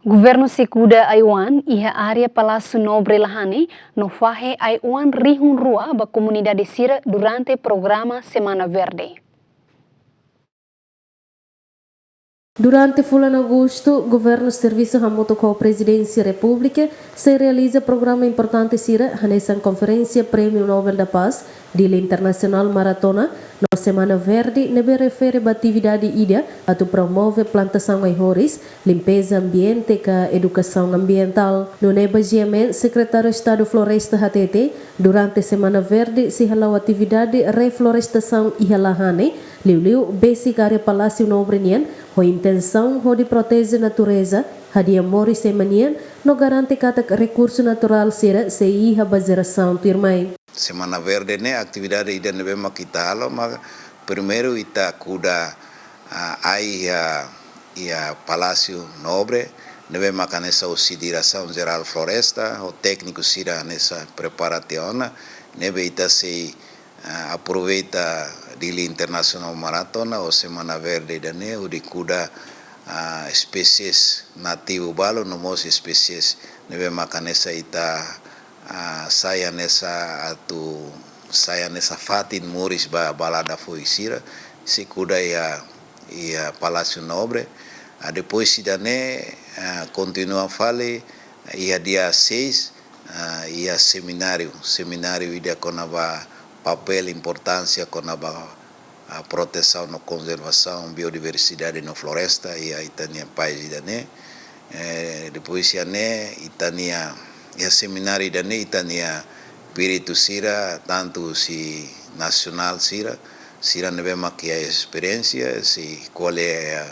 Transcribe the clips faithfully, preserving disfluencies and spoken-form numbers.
Governu sei kuda ai-oan iha área Palásiu Nobre Lahane no fahe ai-oan rihun rua ba komunidade sira durante programa Semana Verde. Durante fulan Agostu, Governu servisu hamutuk ho Prezidénsia Repúblika sei realiza programa importante sira hanesan Konferénsia Prémiu Nobel da Paz, Dili Internasionál Maratona, no Semana Verde ne'ebé refere ba atividade ida atu promove plantasaun ai-horis, limpeza ambiente ka edukasaun ambientál. Nune'e ba GMN, Sekretáriu Estadu Floresta hatete, durante Semana Verde sei hala'o atividade reflorestasaun iha Lahane, liuliu besik área Palásiu Nobre nian, ho intensaun hodi proteje natureza, hadi'a moris ema nian, no garante katak rekursu naturál sira sei iha ba jerasaun tuirmai. Semana Verde ne'e atividade ida ne'ebé mak ita halo, mak primeiru ita kuda, ah, ai iha, iha Palásiu Nobre, ne'ebé mak hanesan husi Diresaun Jerál Floresta, ho tékniku sira hanesan prepara tiha ona, ne'ebé ita sei, ah, aproveita Dili Internasionál Maratona ou Semana Verde ida-ne'e, hodi kuda, ah, espésies nativu balu, no mós espésies ne'ebé mak hanesan ita, ah, sai hanesan atu, sai hanesan fatin moris ba balada foin sira, sei kuda iha, iha Palásiu Nobre. Ah, depois ida-ne'e, ah, kontinua fali iha dia seis, ah, iha semináriu, semináriu ida kona-ba papél, importánsia kona-ba, ah, protesaun no konservasaun biodiversidade no floresta iha ita-nia país ida-ne'e. Eh, depois iha ne'e, ita-nia, iha semináriu ida-ne'e, ita-nia peritu sira, tantu husi nasionál sira, sira ne'ebé mak iha esperiénsia, sei ko'alia iha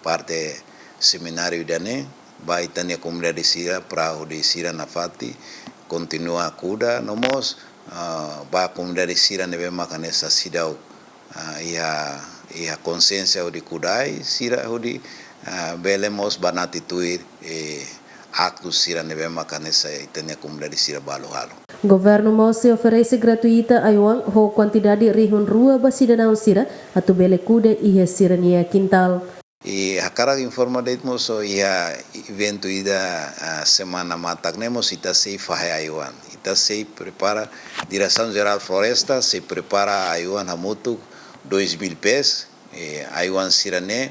parte semináriu ida-ne'e, ba ita-nia komunidade sira, para hodi sira nafatin kontinua kuda, no mós, ah, ba komunidade sira ne'ebé mak hanesan seidauk, ah, iha, iha konxiénsia hodi kuda ai, sira hodi, ah, bele mós banati tuir, eh, aktu sira ne'ebé mak hanesan ita-nia komunidade sira balu halo. Governu mós sei oferese gratuita ai-oan ho kuantidade rihun rua ba sidadaun sira atu bele kuda iha sira-nia kintál. I hakarak informa de'it mós, iha eventu ida, ah, semana matak ne'e mós ita sei fahe ai-oan. Ita sei prepara, Diresaun Jerál Floresta sei prepara ai-oan hamutuk dois mil pés, eh, ai-oan sira-ne'e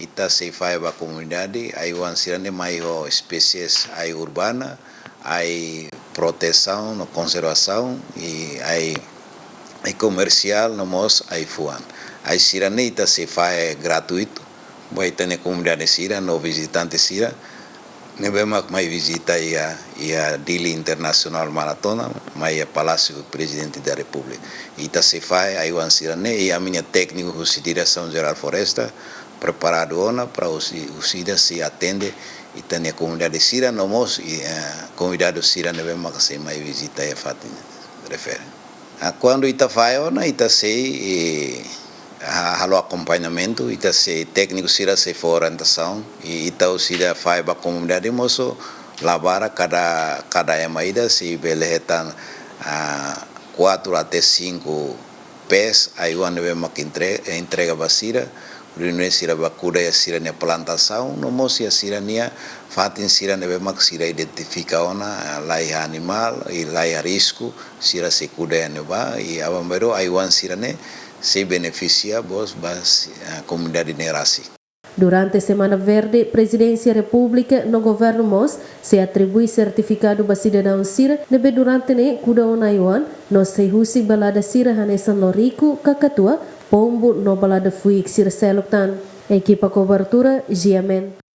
ita sei fahe ba komunidade, ai-oan sira-ne'e mai ho espésies ai urbana, ai protesaun no konservasaun, i ai, ai komersiál no mós ai-fuan. Ai sira-ne'e ita sei fahe gratuitu ba ita-nia komunidade sira no vizitante sira ne'ebé mak mai vizita iha, iha Dili Internasionál Maratona, mai iha Palásiu Prezidente da Repúblika. Ita sei fahe ai-oan sira-ne'e, i ami-nia tékniku husi Diresaun Jerál Floresta preparadu ona para husi, husi ida sei atende ita-nia komunidade sira no mós, i, eh, konvidadu sira ne'ebé mak sei mai vizita iha fatin refere. Ah, kuandu ita fahe ona, ita sei, eh, ha-, halo akompañamentu, ita sei, tékniku sira sei fó orientasaun, i ita husi ida fahe ba komunidade mosu, la barak kada, kada ema ida sei bele hetan, ah, kuatru até sinku pés, ai-oan ne'ebé mak entre-, entrega ba sira, hodi nune'e sira bá kuda iha sira-nia plantasaun, no mós iha sira-nia fatin sira ne'ebé mak sira identifika ona, ah, la iha animál, i la iha risku, sira sei kuda iha ne'ebá, i aban-bainrua ai-oan sira-ne'e sei benefisia mós ba si-, ah, komunidade ne'e rasik. Durante Semana Verde, Prezidénsia Repúblika no Governu mós sei atribui sertifikadu ba sidadaun sira ne'ebé durante ne'e kuda ona ai-oan, no sei husik balada sira hanesan loriku, kakatua, pombu no balada fuik sira seluk tan. Ekipa kobertura, GMN.